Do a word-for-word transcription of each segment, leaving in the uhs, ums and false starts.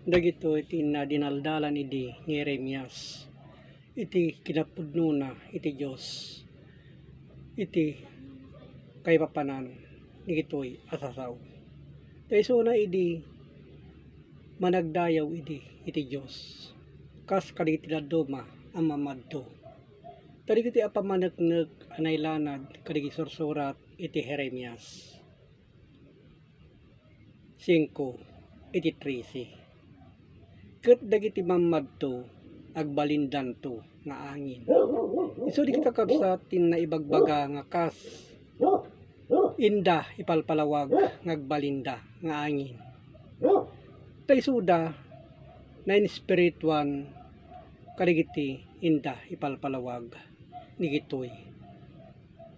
Dagitoy ti inna dinaldalan idi ni Jeremias iti kinapudnona iti Dios iti kaipapanan dagitoy a sasao. Ta isuna idi managdayaw idi iti Dios, kas kadagiti dadduma a mamadto. Ta dagiti a pammaneknek a nailanad kadagiti sursurat iti Jeremias singko iti trese. Ket dagiti mammadto, agbalindanto nga angin. Isu dagiti kakabsat ti naibagbaga nga kas inda ipalpalawag nga agbalinda nga angin. Ta isuda nainspirituan kadagiti inda ipalpalawag dagitoy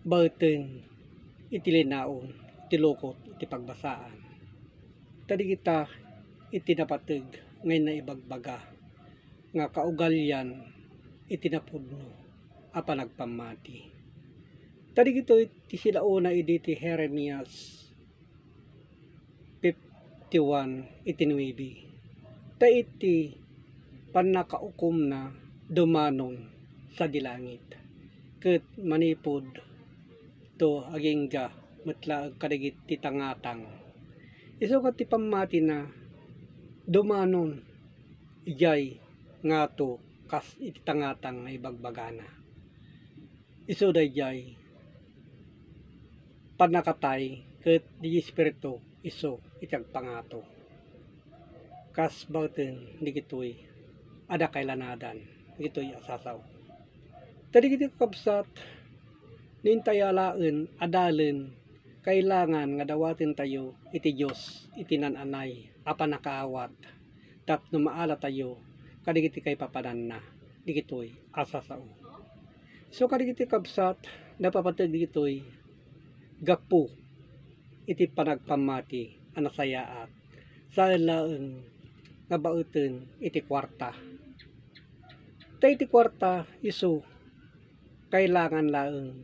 baeten iti linaon ti lukot iti pagbasaan. Ta dagita iti napateg nga naibagbaga nga kaugalian iti napudno a panagpammati. Ta dagitoy ti silaona idi ti Jeremias fifty-one iti nuebe. Ta iti pannakaukomna dumanon sadi langit, ket manipud to agingga met laeng kadagiti tangatang. Isu ket ti pammatina dumanon idiay ngato kas iti tangatang nga ibagbagana. Isu daydiay pannakatay ket di Espiritu isu iti agpangato. Kas baeten dagitoy adda kailanadan dagitoy a sasao. Ta dagiti kakabsat, no intayo alaen a dalen, kailangan nga dawatentayo iti Dios iti naan-anay a pannakaawat tapno maalatayo kadagiti kaipapananna dagitoy a sasao. So kadagiti kabsat, napapateg dagitoy gapu iti panagpammati a nasayaat, saan laeng nga baeten iti kuarta. Ta iti kuarta isu kailangan laeng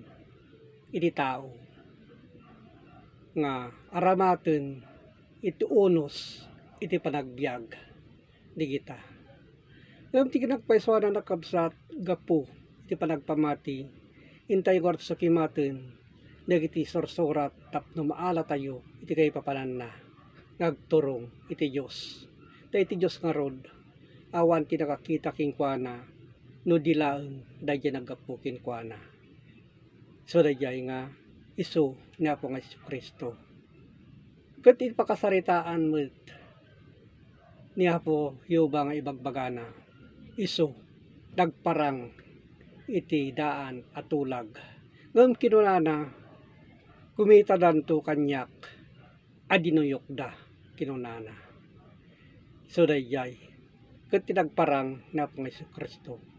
iti tao nga aramaten iti unos iti panagbiag dagita. Ngem ti kinapaysuanan a kabsat gapu iti panagpamati, intayo nga sakimaten dagiti sursurat tapno maalatayo iti kaipapananna nga agturong iti Dios. Ta iti Dios ngarud, awan ti nakakita kenkuana no di laeng daydiay naggapu kenkuana. So, daydiay nga isu ni Apo nga Jesu-Cristo. Ket iti pakasaritaan met ni Apo Jehovah nga ibagbagana, isu nagparang iti daan a tulag. Ngem kinunana, "Kumitadanto kaniak a dinuyokda," kinunana. So, daydiay ket ti nagparang ni Apo nga Jesu-Cristo.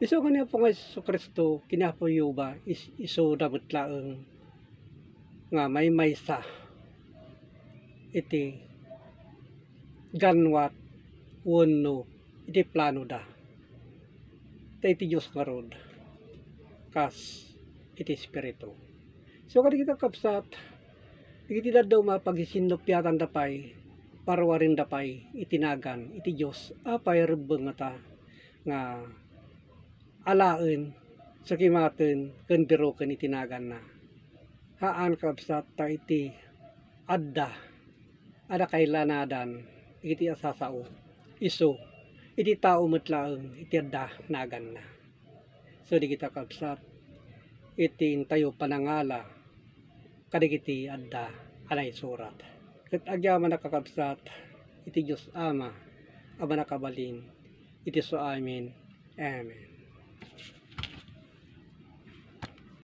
Isu nga ni Apo nga Jesu-Cristo, ken ni Apo Jehovah, is-, isuda met laeng nga maymaysa iti ganwat wenno iti planoda. Ta iti Dios ngarud, kas iti Espiritu. So, kadagiti kabsat, dagiti dadduma, pagisinnupiatanda pay, paruarenda pay iti nagan iti Dios. Apay rebbeng ngata nga alaen, sakimaten, ken biroken iti naganna? Haan, kabsat, ta iti adda, adda kailanadan iti a sasao, isu, iti tao met laeng iti adda naganna. So, dagita kabsat, iti intayo panangala kadagiti adda a naisurat. Ket agyamanak a kabsat iti Dios Ama a mannakabalin iti suamin. Amen.